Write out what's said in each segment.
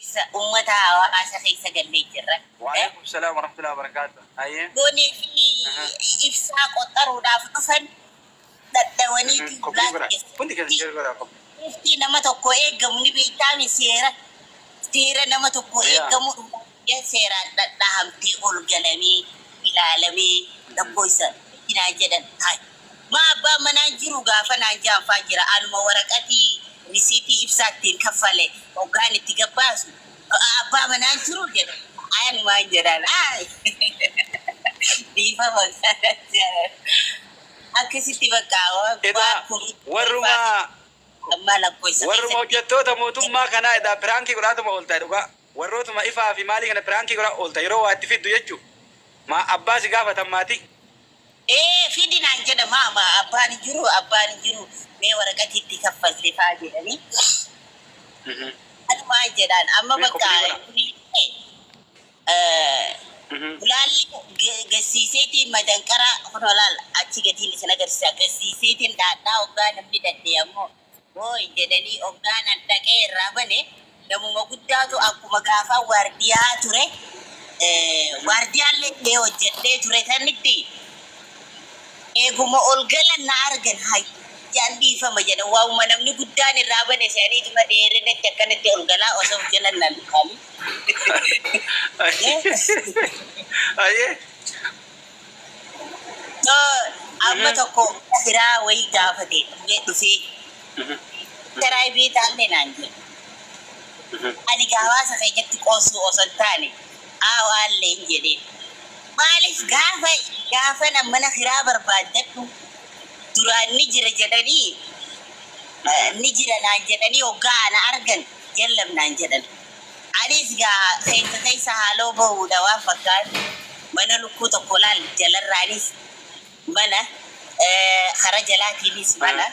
Keessa ummata hawaasa keessa gallee jirra. Waalaikum salaam warahmatullahi wabarakatuh. Hayyee. Goonii fi ibsaa qoxxaruudhaaf dhufan dhadhawaniitii Koppii ulaa godhaa. Hundi keessa share godhaa koppii. Muftii nama tokko eegamu ni beektaami, seera nama tokko eegamu dhugaa seeraan dhadhahamtee ol galamee ilaalamee lakkoofsa naan jedhan. Hay, maa abbaan manaan jiru gaafa naan jaanfaa jira, anuma waraqatii risiitii ibsaa ittiin kaffale hoggaan itti gabbaasu abbaa manaan jiru jedhan. Anumaan jedhan, ay, dhiifama, akkasitti bakka Edaa waan kun warruma ammaa lakkoofsa warruma keessatti hojjettoota mootummaa kanaa edaa prank godhaatuma oolta dhugaa. Warrootuma ifaa fi maalii kana prank godhaa oolta yeroo waa itti fiddu jechuu. Maa abbaa si gaafatan maatii. Ee, fidi naan jedha, maama abbaan hin jiru, abbaan hin jiru, mee waraqatii itti kaffalte faa jedhanii. Anumaan jedhaan amma Mee bakka koppii godhaa. Ulaalli gassiiseetiin madanqaraa kunoo laal achi gatiin isin agarsiisa, gassiiseetiin dhaadhaa hoggaa namni dhadhee ammoo hooy jedhanii, hoggaan an dhaqee irraa bane namuma guddaatu akkuma gaafaa waardiyaa ture, waardiyaallee ta'ee hojjedhee ture sanitti eeguma ol galan na argan, hay jaan dhiifama jedhan, waanuma namni guddaan irraa bane se'aniituma dheerinatti akkanatti ol galaa osoo of jalan na lukaanii. Hayyee. So amma tokko firaa wayii gaafate, dhufee dhufee karaa beetaallee naan jedhe. Ani gabaasa keenyatti qoosuu osoo hin taane aawaallee hin jedheen. Maaliif gaafa gaafa nan mana kiraa barbaaddadhu duraan ni jira jedhanii, ni jira naan jedhanii, hoggaa ana argan jallam naan jedhan. Anis gaa keessa keessa haaloo bahuudha waan fakkaatu, mana lukkuu tokko laal, jalarraanis mana, kara jalaatiinis mana,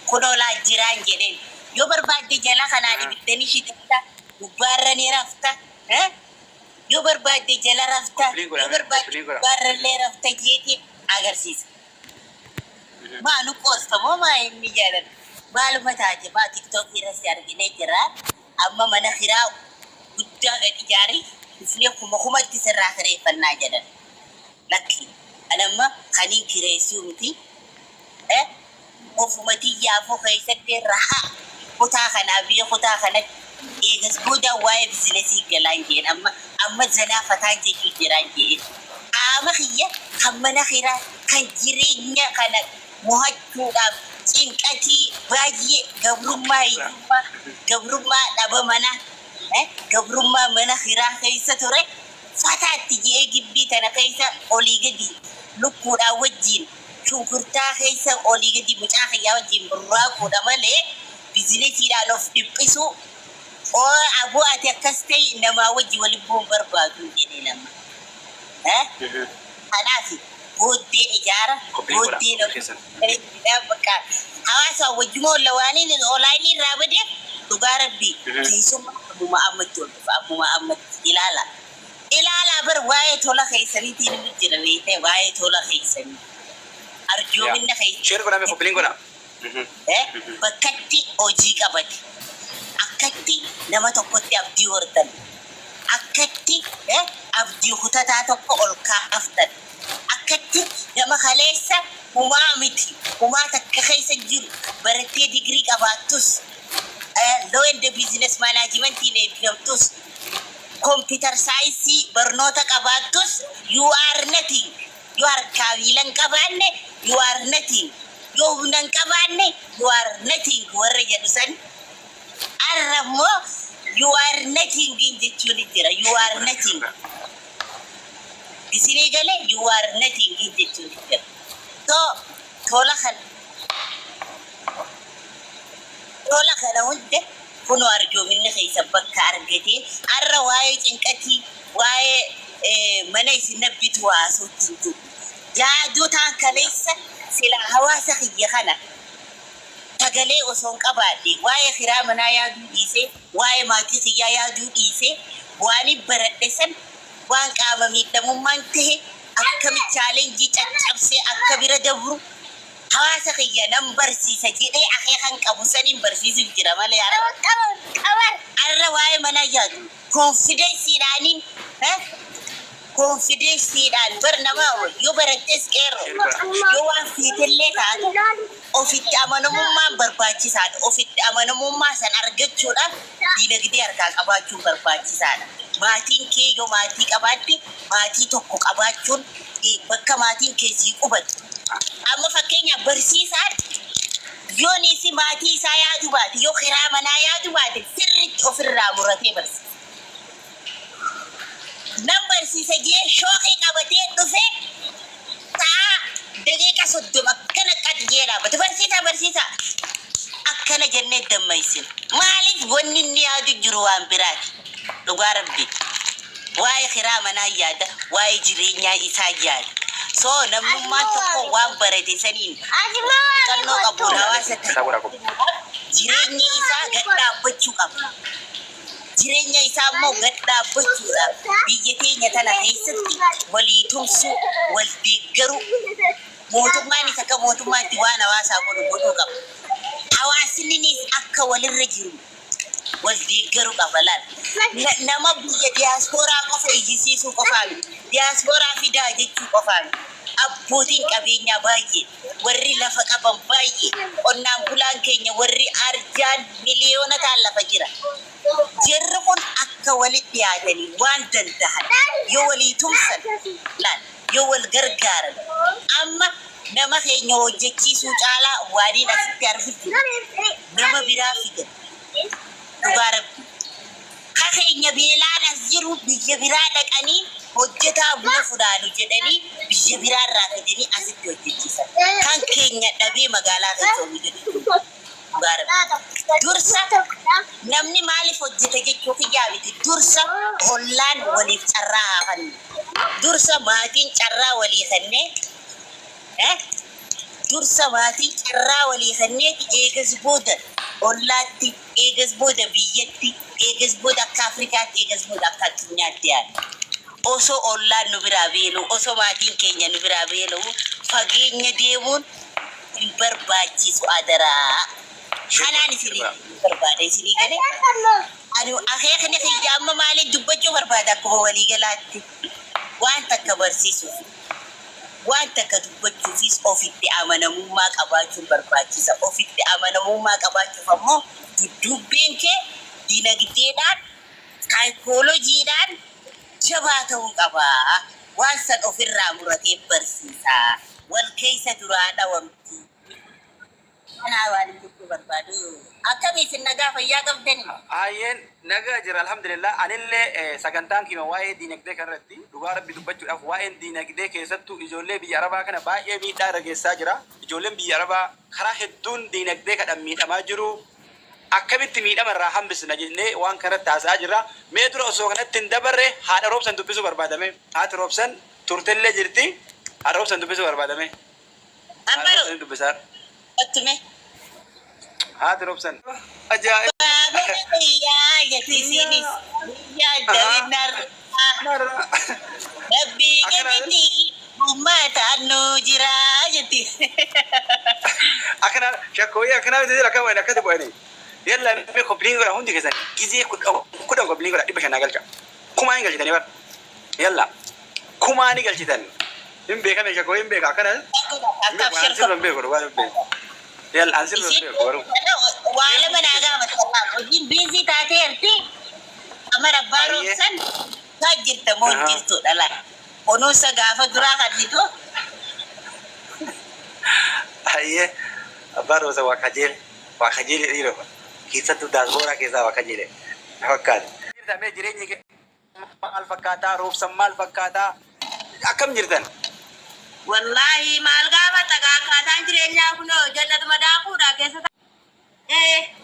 kunoo laal jiraan jedheen. Yoo barbaadde jala kanaan ibidda ni shidetta, gubbaarra ni rafta. Yoo barbaadde jala rafta, Koppiliin yoo godhaa. barbaadde Koppiliin godhaa. gubbaarrallee rafta jeetiin agarsiisa. Maa nu qoosta moo maa inni jedhan, maaluma taate, maa TikTokii irratti arginee jira, amma mana kiraa guddaa gad ijaari dhufnee kuma kumatti sirraa kireeffannaa jedhan. Lakki, an amma kaniin kireessuu miti, ofuma tiyyaafuu keessatti raha kutaa kanaa biyya kutaa kanatti eegas booda waa'ee business galaan jeen, amma amma zanaa fataan jechuu jiraan jeen, qaama kiyya kan mana kiraa kan jireenya kana mo'achuudhaaf cinqatii baay'ee, gabrummaa hiyyummaa, gabrummaa dhaba manaa, gabrummaa mana kiraa keessa ture fataatti ji'ee gibbii tana keessa olii gadi lukkuudhaan wajjiin shunkurtaa keessa olii gadi mucaa kiyyaa wajjiin burraaquudha malee businessiidhaan of dhiphisuu oo aboo ati akkas ta'e namaa wajji waliin bu'uun barbaadu jedhee nama. Kanaaf booddeen ijaara Koppiliin godhaa. booddeen Hundi keessan. Bakka hawaasa wajjuma olla waaniin olaayinii irraa badeef, dhugaa rabbii keessummaa ammuma ammatti ol dhufa, ammuma ammatti ilaala. Ilaalaa bar, waa'ee tola keessaniitiin ni jira beekte, waa'ee tola keessanii arjoominna Share godhaa, mee keessanii koppiliin godhaa. Bakkatti hojii qabate, akkatti nama tokkotti abdii hortan, akkatti abdii kutataa tokko ol kaaftan, akkatti nama kaleessa humaa miti, humaa takka keessa jiru, barattee digirii qabaattus, law and business managementiin eebbifamtus, computer science barnoota qabaattus, you are nothing. Yoo harkaa miila hin qabaanne, you are nothing. Yoo humna hin qabaanne, you are nothing warra jedhu san, arra immoo you are nothing jechuun jira. You are nothing isinii galee, you are nothing jechuun jira. So tola kana hunda kunoo arjoominni keessa bakka argatee arra waa'ee cinqatii, waa'ee mana isin nabbitu haasootti hin jiru. Yaadotaan kaleessa silaa hawaasa kiyya kana sagalee osoo hin qabaadhe, waa'ee kiraa manaa yaaduu dhiisee, waa'ee maatii kiyyaa yaaduu dhiisee, waan baradhe san, waan qaama miidhamummaan tahe akkami challenge caccabsee akka bira dabru. Hawaasa kiyya nan barsiisa jedhee akeekan qabu saniin barsiisuuf jira malee har'a. Har'a waa'ee manaa yaadu. Konfidensiidhaaniin konfidensiidhaan bar nama yoo barattes qeerroo yoo waan feetellee taatu ofitti amanamummaan barbaachisaadha. Ofitti amanamummaa san argachuudhaaf diinagdee harkaa qabaachuun barbaachisaadha. Maatiin kee yoo maatii qabaatte maatii tokko qabaachuun bakka maatiin kee sii qubatu. Amma fakkeenyaaf barsiisaan yoonii fi maatii isaa yaadu baate, yoo kiraa manaa yaadu baate, sirriitti ofirraa muratee barsiisa. Nan barsiisa jee shookii qabatee dhufe sa'a daqiiqa 30 akkana qad jee dhaabbate. Barsiisaa, barsiisaa akkana jennee dammaysina. Maaliif? Wanni inni yaadu jiru waan biraati. Dhugaa Rabbi. Waa'ee kiraa manaa yaada, waa'ee jireenyaa isaa yaada. So namnummaan tokko waan barate saniin muuxannoo qabuun hawaasa tajaajiluudhaaf jireenyi isaa gad dhaabbachuu qaba. Jireenya isaa immoo gad dhaabbachuudhaaf biyya teenya tana keessatti walii tumsuu, wal deeggaruu, mootummaanis akka mootummaatti waan hawaasaa godhu godhuu qaba. Hawaasninis akka walirra jiru wal deeggaruu qaba laal. Nama biyya diyaaspooraa qofa iyyisiisuu qofaa miti. Diyaaspooraa fidaa jechuu qofaa miti. Abbootiin qabeenyaa baay'ee, warri lafa qaban baay'ee, qonnaan bulaan keenya warri arjaan miliyoona ta'an lafa jira. Jarri kun akka walitti dhiyaatanii waan dandahan yoo walii tumsan laal, yoo wal gargaaran, amma nama keenya hojjechiisuu caalaa waaniin asitti argu jiru nama biraa fidan. Dhugaa Rabbi. Ka keenya beelaan as jiru biyya biraa dhaqanii hojjetaa buna funaanu jedhanii biyya biraa irraa fidanii asitti hojjechiisan. Kan keenya dhabee magaalaa keessa hojjetu jiru. Dhugaa Rabbi. Dursa namni maaliif hojjeta jechuu kiyyaa miti. Dursa ollaan waliif carraa haa kennu. Dursa maatiin carraa walii kennee, dursa maatiin carraa walii kenneeti eegas booda ollaatti, eegas booda biyyatti, eegas booda akka Afrikaatti, eegas booda akka addunyaatti yaada. Osoo ollaan nu biraa beela'u, osoo maatiin keenya nu biraa beela'u fageenya deemuun hin barbaachisu adaraa. Kanaan isinii barbaada, isinii galee. Ani akeekni kiyya amma maaliin dubbachuu barbaada? Akkuma waliigalaatti waan takka barsiisuuf, waan takka dubbachuufis ofitti amanamummaa qabaachuun barbaachisa. Ofitti amanamummaa qabaachuuf ammoo dudduubbeen kee dinagdeedhaan, saayikoolojiidhaan jabaa ta'uu qaba. Waan san ofirraa muratee barsiisa. Wal keessa duraa dhawamti. Kanaa waan hin jechuu barbaadu. Akkami isin, nagaa fayyaa qabdani? Hayyeen, nagaa jira, alhamdulillah. Anillee sagantaan kiyya waa'ee diinagdee kanarratti. Dhugaa Rabbi dubbachuudhaaf, waa'een diinagdee keessattuu ijoollee biyya Arabaa kana baay'ee miidhaa irra geessaa jira. Ijoolleen biyya Arabaa karaa hedduun diinagdee kadhan miidhamaa jiru. Akkamitti miidhama irraa hambisna jennee waan kanatti haasa'aa jirra. Mee dura osoo kanatti hin dabarre haadha Roobsan dubbisuu barbaadame. Haati Roobsan turtellee jirti. Haadha Roobsan dubbisuu barbaadame. Haadha Ambaru. Roobsan dubbisaa. Ottume. Haati Roobsan. Ajaa'iba! Baabura biyyaa jetti isiinis. Biyyaa dawinarraa. Rabbii Akkana gaditti uummataan nu jira jetti. Akkana shakkooyee akkana miti jira, akkana akkati bu'anii. Yalla, mee copy link godha hundi keessan, gizee 10 10 copy link godha, 500 galcha. Kumaa hin galchitanii bar. Yalla, kumaa ni galchitan. Hin beekame, shakkooyee hin beeka akkana. Hin beeku, an sirra hin beeku, dhugaa hin beeku. Yalla, an sirra hin beeku garuu. Waa lama naa gaafata. Hojiin busy taateerti. Amara abbaa Roobsan kaa jirta moo hin jirtu dhala. Kunuunsa gaafa duraa kannitu. Hayyee, abbaan Roobsan waa kajeele, waa kajeele dhiiroo, keessattuu daaspooraa keessaa waa kajeele na fakkaata. Jirta, mee jireenyi kee maal fakkaataa? Roobsan maal fakkaataa? Akkam jirtan? Wallaahi maal gaafata gaa, akkaataan jireenyaa kunoo jannatuma daakuudha keessa ta'ee.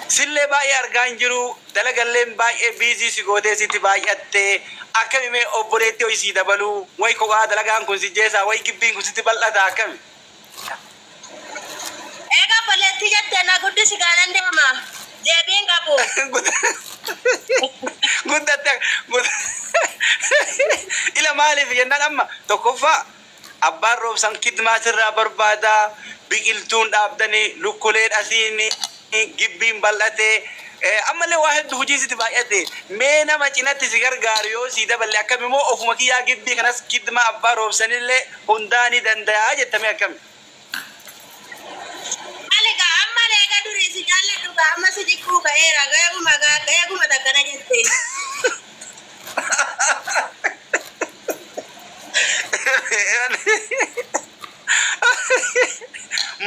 Sillee baay'ee argaa hin jiru. Dalagalleen baay'ee busy si gootee sitti baay'attee. Akkami mee, obboleettii ho'i sii dabaluu? Wayi kophaa dalagaan kun si jeesaa? Wayi gibbiin kun sitti bal'ata? Akkami? Eega obboleettii jettee na guddisi gaanan deema. Deebiin qabu. Guddatte ila, maaliif jennaan, amma tokkoffaa Abbaan Roobsan kidmaa sirraa barbaada. Biqiltuun dhaabdanii, lukkuleen asiin, gibbiin bal'ate, ammallee waa hedduu hojiin sitti baay'ate. Mee nama cinatti si gargaaru yoo sii daballe akkami moo ofuma kiyyaa gibbii kanas kidmaa abbaa Roobsanillee hundaa ni dandayaa jetta mee akkami? Maali gaa amma eega durii si jaalladhu gaa amma si jibbuu ka'eera eeguma gaa eeguma takkana jette.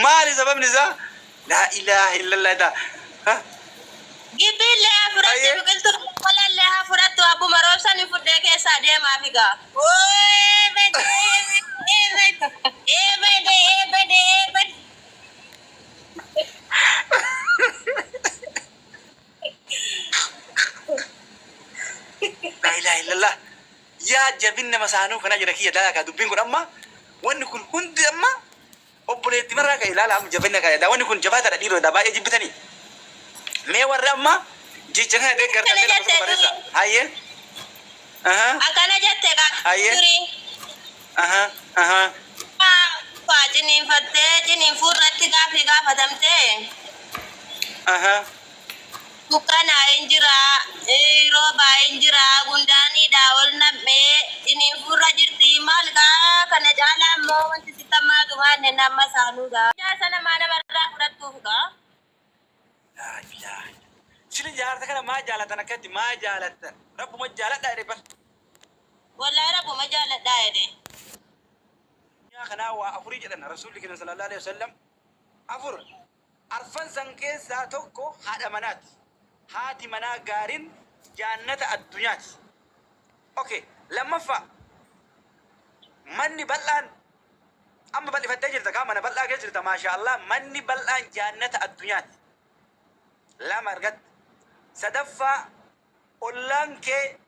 Maali sababni isaa? Laa ilaaha illallah taa. Ha? Gibbiillee haa fudhattu Ayyee. biqiltuu qolallee haa fudhattu abbuma roobsan fudhee keessaa deemaa figaa. Eebede eebede eebede eebede eebede. Laa ilaaha illallah. Yaa jabinna masaanuu kana jira kiyya dalagaa dubbiin kun amma wanni kun hundi amma obboleetti marraa ka'e ilaala amma jabinna kana wanni kun jabaataadha dhiirota baay'ee jibbitanii. Mee warri amma jecha kana deeggartan Akkana mee lakkoofsa jette barreessa. durii. Hayyee. Aha. Akkana jette gaa Hayyee. durii. Aha. Aha. Faa ciniinfattee ciniinfuu irratti gaaffii gaafatamtee. Aha. Dukkanaa hin jira, roobaa hin jira, gundaaniidhaa ol nam'ee ciniinfuurra jirti. Maal gaa kana caalaa immoo wanti sitti hammaatu maal jenna amma saanuu gaa. Jaarsa namaa namarraa fudhattuuf gaa. Laa ilaaha illallah. Sila jaarsa kana maa jaalatan akkatti maa jaalattan? Rabbuma jaaladhaa jedhe bar. Wallahi rabbuma jaaladhaa jedhe. Addunyaa kanaa waa afurii jedhan Rasuulli keenya sallallahu alaihi wasallam afur Arfan san keessaa tokko haadha manaati. Haati manaa gaarin jaannata addunyaati. Ok, lammaffaa manni bal'aan amma bal'ifattee jirta kaa mana bal'aa keessa jirta maashaa Allah manni bal'aan jaannata addunyaati. Lama argatte. Sadaffaa ollaan kee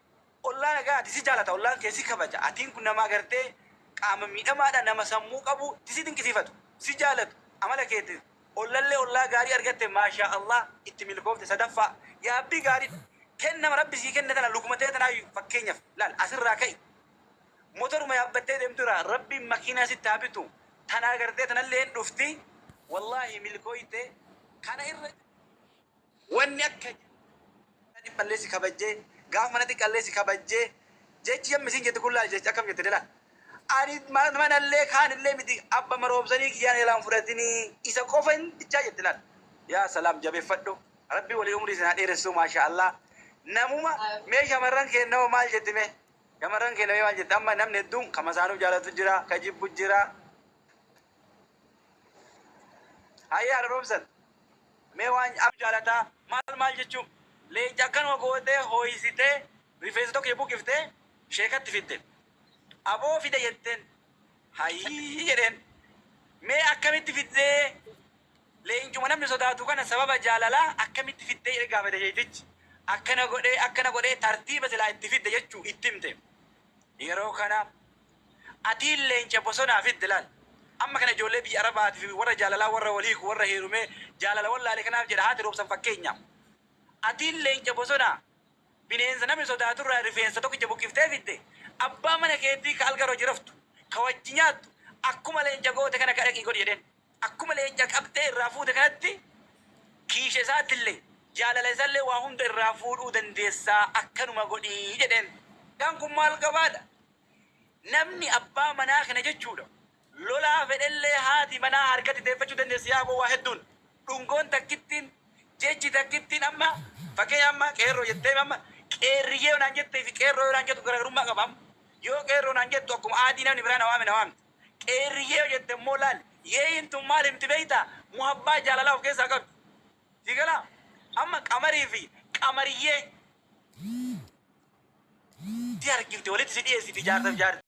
Ollaa nagaa ati si jaalata ollaan kee si kabaja atiin kun nama agartee qaama miidhamaadha nama sammuu qabu ti si dinqisiifatu si jaalatu amala keetif ollallee ollaa gaarii argatte maashaa Allah itti milkoofte sadaffaa yaabbii gaariidha kennama rabbi sii kenne tana lukuma tee tanaayyu fakkeenyaf laal asirraa ka'i motoruma yaabbattee deemtu irraa rabbiin makiinaa sitti haa bitu tana agartee tanalleen dhufti wallaahi milkooyte kana irra Wanni akka dhiphallee si kabajjee gaafa mana xiqqallee si kabajjee jechi yammi isin jette kun laal jechi akkam jette laal. Ani manallee kaanillee miti abba maroomsanii kiyyaan elaan fudhatinii isa qofa hin bichaa jette laal. Yaa salaam jabeeffadhu rabbi walii umrii isin haa dheeressuu maashaa Allah. Namuma mee shamarran keenna hoo maal jetti mee shamarran keenna mee maal jetti amma namni hedduun ka masaanuu jaalatu jira ka jibbu jira. Hayyee haadha roobsan. Mee waan ab jaalataa maal maal jechuu leenca akkanuma gootee hooysitee rifeensa tokko buqiftee sheekatti fidde aboo fide jetteen hayii jedheen mee akkamitti fiddee leencuma namni sodaatu kana sababa jaalalaa akkamitti fiddee jedhe gaafate sheektichi akkana godhee akkana godhee tartiiba silaa itti fidde jechuu itti himte Yeroo kana atiin leenca bosonaa fidde laal. Amma kana ijoollee biyya Arabaatii fi warra jaalalaa warra wal hiiku warra heerumee jaalala wallaale kanaaf jedha haati roobsan fakkeenya. Atiin leenca bosonaa bineensa namni sodaaturraa rifeensa tokkicha buqqiftee fidde abbaa mana keetii ka alga irra wajji raftu ka wajji nyaattu akkuma leenca goote kana ka dhaqii godhi jedheen. Akkuma leenca qabdee irraa fuute kanatti kiisha isaattillee, jaalala isallee waa hunda irraa fuudhuu dandeessaa akkanuma godhi jedheen. Kan kun maal qabaadha? Namni abbaa manaa kana jechuudha. Lolaa fedhellee haati manaa harkatti deeffachuu dandeessi yaa aboo waa hedduun. Dhungoon takkittiin, jechi takkittiin amma fakkeenya amma qeerroo jettee amma qeerriyyee yoo naan jettee fi qeerroo yoo naan jettu garaagarummaa qaba amma. Yoo qeerroo naan jettu akkuma aadii namni biraa na waame na waamti. Qeerriyyee yoo jette immoo laal yeeyiin tun maal himti beektaa? Muhabbaa jaalalaa of keessaa qabdi. Sii galaa? Amma qamarii fi qamariyyee si harkifti walitti si dhiyeessiti jaarsa fi jaarti.